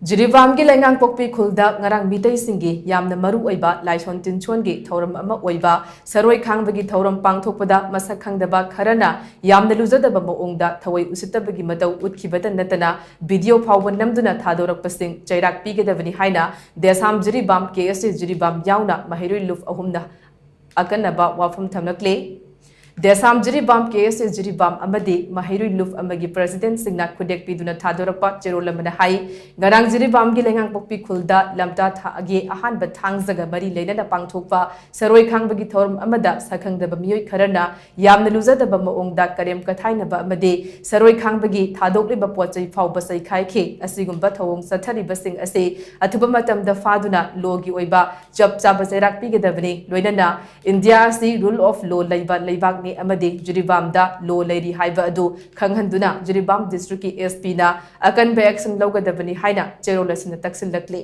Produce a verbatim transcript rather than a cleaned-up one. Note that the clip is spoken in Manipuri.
ꯖꯤꯔꯤꯕꯥꯝꯒꯤ ꯂꯩꯉꯥꯡꯄꯣꯛꯄꯤ ꯈꯨꯜꯗ ꯉꯔꯥꯡ ꯃꯤꯇꯩꯁꯤꯡꯒꯤ ꯌꯥꯝꯅ ꯃꯔꯨ ꯑꯣꯏꯕ ꯂꯥꯏꯁꯣꯟ ꯇꯤꯟꯁꯣꯟꯒꯤ ꯊꯧꯔꯝ ꯑꯃ ꯑꯣꯏꯕ ꯁꯔꯣꯏ ꯈꯥꯡꯕꯒꯤ ꯊꯧꯔꯝ ꯄꯥꯡꯊꯣꯛꯄꯗ ꯃꯁꯛ ꯈꯪꯗꯕ ꯈꯔꯅ ꯌꯥꯝꯅ ꯂꯨꯖꯗꯕ ꯃꯑꯣꯡꯗ ꯊꯑꯣꯏ ꯎꯁꯤꯠꯇꯕꯒꯤ ꯃꯇꯧ ꯎꯠꯈꯤꯕꯇ ꯅꯠꯇꯅ ꯚꯤꯗꯤꯑꯣ ꯐꯥꯎꯕ ꯅꯝꯗꯨꯅ ꯊꯥꯗꯣꯔꯛꯄꯁꯤꯡ ꯆꯩꯔꯥꯛ ꯄꯤꯒꯗꯕꯅꯤ ꯍꯥꯏꯅ ꯗꯦꯁꯥꯝ ꯖꯤꯔꯤꯕꯥꯝ, ꯀꯦ ꯑꯦꯁ ꯑꯦ ꯖꯤꯔꯤꯕꯥꯝ ꯌꯥꯎꯅ ꯃꯍꯩꯔꯣꯏ ꯂꯨꯞ ꯑꯍꯨꯝꯅ ꯑꯀꯟꯅꯕ ꯋꯥꯐꯝ ꯊꯝꯂꯛꯂꯦ꯫ ꯗꯦꯁꯥꯝ ꯖꯤꯔꯤꯕꯥꯝ, ꯀꯦ ꯑꯦꯁ ꯑꯦ ꯖꯤꯔꯤꯕꯥꯝ ꯑꯃꯗꯤ ꯃꯍꯩꯔꯣꯏ ꯂꯨꯞ ꯑꯃꯒꯤ ꯄ꯭ꯔꯦꯁꯤꯗꯦꯟꯠꯁꯤꯡꯅ ꯈꯨꯗꯦꯛ ꯄꯤꯗꯨꯅ ꯊꯥꯗꯣꯔꯛꯄ ꯆꯦꯔꯣꯜ ꯑꯃꯅ ꯍꯥꯏ, ꯉꯔꯥꯡ ꯖꯤꯔꯤꯕꯥꯝꯒꯤ ꯂꯩꯉꯥꯡꯄꯣꯛꯄꯤ ꯈꯨꯜꯗ ꯂꯝꯇꯥ ꯊꯥꯒꯤ ꯑꯍꯥꯟꯕ ꯊꯥꯡꯖꯒ ꯃꯔꯤ ꯂꯩꯅꯅ ꯄꯥꯡꯊꯣꯛꯄ ꯁꯔꯣꯏ ꯈꯥꯡꯕꯒꯤ ꯊꯧꯔꯝ ꯑꯃꯗ ꯁꯛꯈꯪꯗꯕ ꯃꯤꯑꯣꯏ ꯈꯔꯅ ꯌꯥꯝꯅ ꯂꯨꯖꯗꯕ ꯃꯑꯣꯡꯗ ꯀꯔꯦꯝ ꯀꯊꯥꯏꯅꯕ ꯑꯃꯗꯤ ꯁꯔꯣꯏ ꯈꯥꯡꯕꯒꯤ ꯊꯥꯗꯣꯛꯂꯤꯕ ꯄꯣꯠ ꯆꯩ ꯐꯥꯎꯕ ꯆꯩꯈꯥꯏꯈꯤ꯫ ꯑꯁꯤꯒꯨꯝꯕ ꯊꯧꯑꯣꯡ ꯆꯠꯊꯔꯤꯕꯁꯤꯡ ꯑꯁꯤ ꯑꯊꯨꯕ ꯃꯇꯝꯗ ꯐꯥꯗꯨꯅ ꯂꯣꯒꯤ ꯑꯣꯏꯕ ꯆꯞ ꯆꯥꯕ ꯆꯩꯔꯥꯛ ꯄꯤꯒꯗꯕꯅꯤ꯫ ꯂꯣꯏꯅꯅ ꯏꯟꯗꯤꯌꯥ ꯑꯁꯤ rule of law ꯂꯩꯕ ꯂꯩꯕꯥꯛꯅꯤ ꯑꯃꯗꯤ ꯖꯤꯔꯤꯕꯥꯝꯗ ꯂꯣ ꯂꯩꯔꯤ ꯍꯥꯏꯕ ꯑꯗꯨ ꯈꯪꯍꯟꯗꯨꯅ ꯖꯤꯔꯤꯕꯥꯝ ꯗꯤꯁꯇ꯭ꯔꯤꯛꯀꯤ ꯑꯦꯁ ꯄꯤꯅ ꯑꯀꯟꯕ ꯑꯦꯛꯁꯟ ꯂꯧꯒꯗꯕꯅꯤ ꯍꯥꯏꯅ ꯆꯦꯔꯣꯜ ꯑꯁꯤꯅ ꯇꯛꯁꯤꯜꯂꯛꯂꯤ꯫